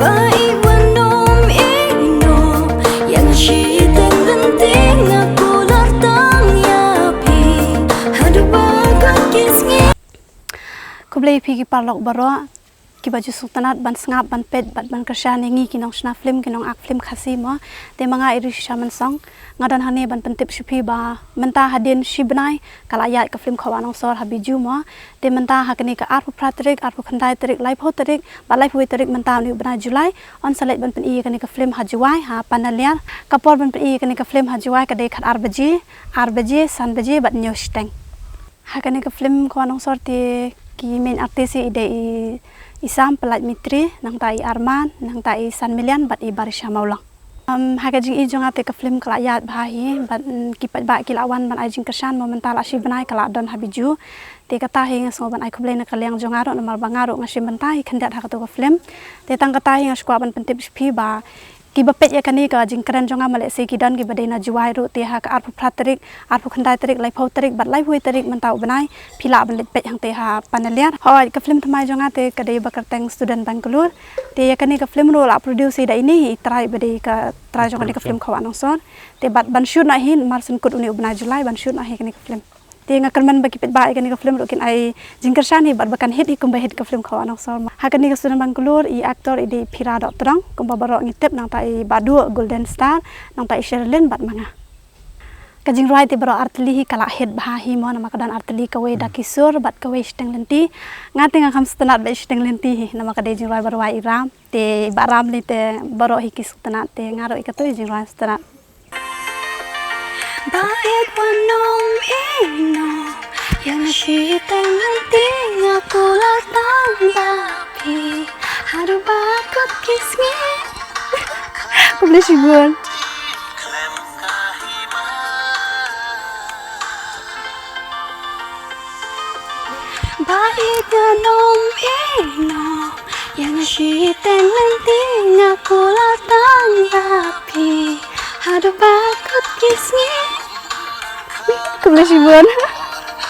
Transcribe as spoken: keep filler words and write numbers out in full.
Ba i wan ym i no, ïa nga shiteng lynti nga kular tang ïa phi. Haduh ba kut ki sngi. Khublei phi ki paralok baroh kiba ju sngewtynnat ban sngap, ban peit bad ban kyrshan ïa ngi ki nongshna film, ki nong-act film Khasi mo. Te ma nga i Risha Mansong, nga don hangne ban pyntip sha phi ba mynta hadien shi bnai ka la ïaid ka film Khawa Nongsor ha Bijou mo. Te mynta ha kane ka arphew phra tarik, arphew khyndai tarik, laiphew tarik bad laiphew wei tarik mynta une u bnai July, yn sa leit ban pyni ïa kane ka film ha Jowai, ha Panaliar. Ka por ban pyni ïa kane ka film ha Jowai ka dei khatar baje, ar baje, san baje bad hynñiew shiteng. Ha kane ka film Khawa Nongsor te ki main artist i dei i, i Sam Pyllait Mitri, nangta i Arman, nangta i San Milian bad i Barisha Mawlong. Um, ha ka jingïohi jong nga te ka film ka la ïaid bha hi, bad, mm, ki paidbah ki la wan ban ai jingkyrshan mo, mynta la shi bnai ka la don ha Bijou. Te kata hi nga sngew ban ai khublei na ka liang jong nga ruh namar ba nga ruh nga shim bynta hi khyndiat ha kato ka film. Te tang kata hi nga shu kwah ban pyntip sha phi ba kiba peit ïa kane ka jingkren jong nga ma lehse ki don kiba dei na Jowai ruh, te ha ka arphew phra tarik, arphew khyndai tarik, laiphew tarik bad laiphew wei tarik mynta u bnai phi lah ban leit peit hangte ha Panaliar. Hooid, ka film thymmai jong nga te ka dei ba kyrteng Student Bangalore. Te ïa kane ka film ruh la produce da ine i trai ba dei ka trai jong kane ka film Khawa Nongsor. Te bad ban shoot noh hi mar syn kut une u bnai July ban shoot noh hi kane ka film. Te nga kyrmen ba ki paidbah ïa kane ka film ruh kin ai jingkyrshan hi bad ba kan hit hi kumba hit ka film Khawa Nongsor. Ha kane ka Student Bangalore i actor i dei Phira Dohtdong kumba baroh ngi tip, nangta i Bah Duh Golden Star, nangta i Sherilyn bad ma nga. Ka jingrwai te baroh artylli hi ka la hit bha hi mo, namar ka don artylli, kawei da ki sur bad kawei shiteng lynti. Nga te nga kham sngewtynnat bad shiteng lynti hi namar ka dei jingrwai ba rwai i Ram. Te Bah Ram lei te baroh hi ki sngewtynnat, te nga ruh ïa kato i jingrwai sngewtynnat. Ba i wan ym i no, ïa nga shiteng lynti nga kular tang ïa phi. Haduh ba kut ki sngi. Khublei shibun. Ba i wan ym i no, ïa nga shiteng lynti nga kular tang ïa phi. Haduh ba kut ki sngi. Khublei shibun.